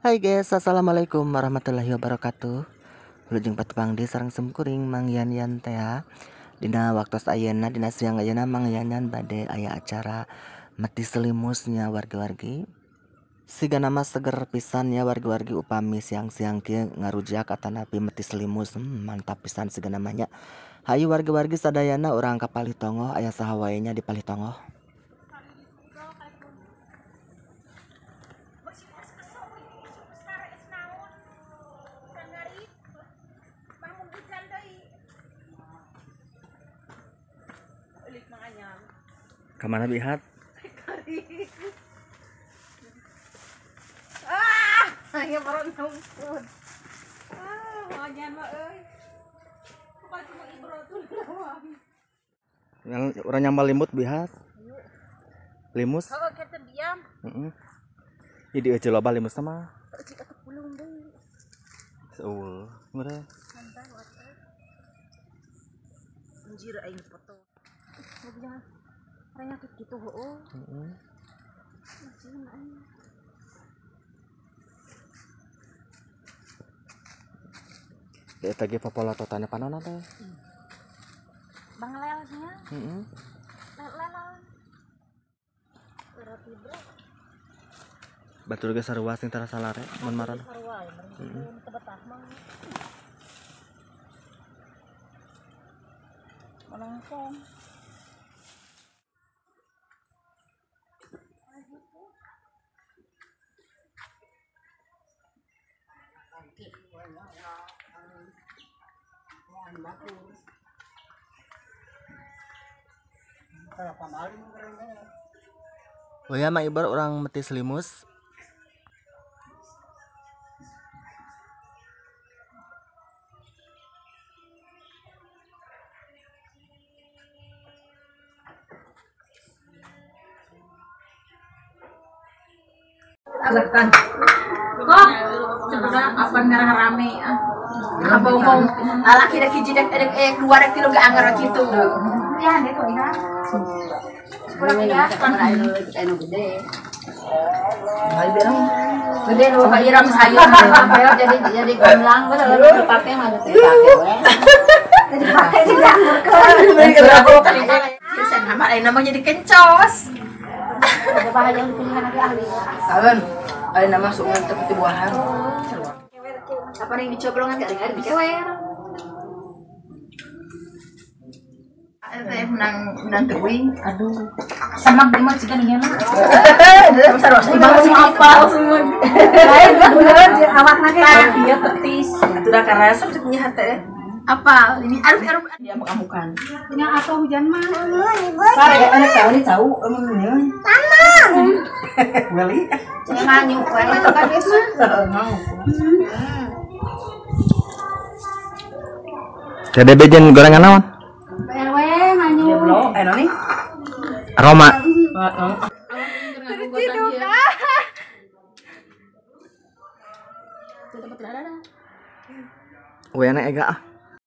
Hai guys, assalamualaikum warahmatullahi wabarakatuh. Wilujeng patepang deui sareng simkuring Mang Yan Yan teh. Dina waktos ayeuna, dina siang ayeuna Mang Yan Yan bade aya acara metis limusnya wargi-wargi. Siga nama seger pisan ya wargi-wargi upami siang-siang kieu ngarujak atanapi metis limus, mantap pisan siga namanya. Hayu wargi-wargi sadayana urang ka Palih Tongoh, aya saha wae nya di Palih Tongoh. Kemana bihat? Ah, saya baru nungkun. Ah, wajan mah euy. Kumaha cuma ibrotul doang. Yang orang nyambal limut bihas. Limus. Oh, kita diam. Heeh. Jadi eueuh loba limus mah. Cik atuh pulung deui. Eueuh, meureun. Santai wae. Anjir aing foto. Jangan. Orangnya gitu heuh. Heeh. Eta ge popolototana panonna teh. Bang lel nya. Heeh. Lel. Berarti bro. Batur ge sarua sing tara salare mun maran. Sarua heeh. Teu betah mah. Melengkong. Oh ya, Mak Ibar orang metis limus. Alakan. Kok sebenarnya apa ngarah rame ah. Apa ngomong lalaki dek hiji dek dek dua dek tilu ge anggar kitu. Ya deh kok ya. Kurang ya kan anu gede. Gede nu iram sayur jadi gomlang lalu dipake mah teu dipake we. Jadi pake sih diangurkeun. Sen hamar ayeuna mah jadi kencos. Bahaya pilihan lagi ahli. Kawan, ayeuna mah sugan teu putih buahan. Apa yang dicoblongan gak dengar dikewer. Teh menang menang teuing. Aduh. Sama mah jiga nih mah. Sarua apa semua. Lain bener awakna ge ieu petis. Atuh da karasa cek nya hate. Apa? Ini aduh dia amukan. Nya atau hujan mah. Sare anak tahu nih tahu emang Sama. Weli. Cenah nyuk we itu kan geus mah. KDB jeung gorengan naon? PRW nganyu. Jeblo, nih. Aroma. Wena ega ah.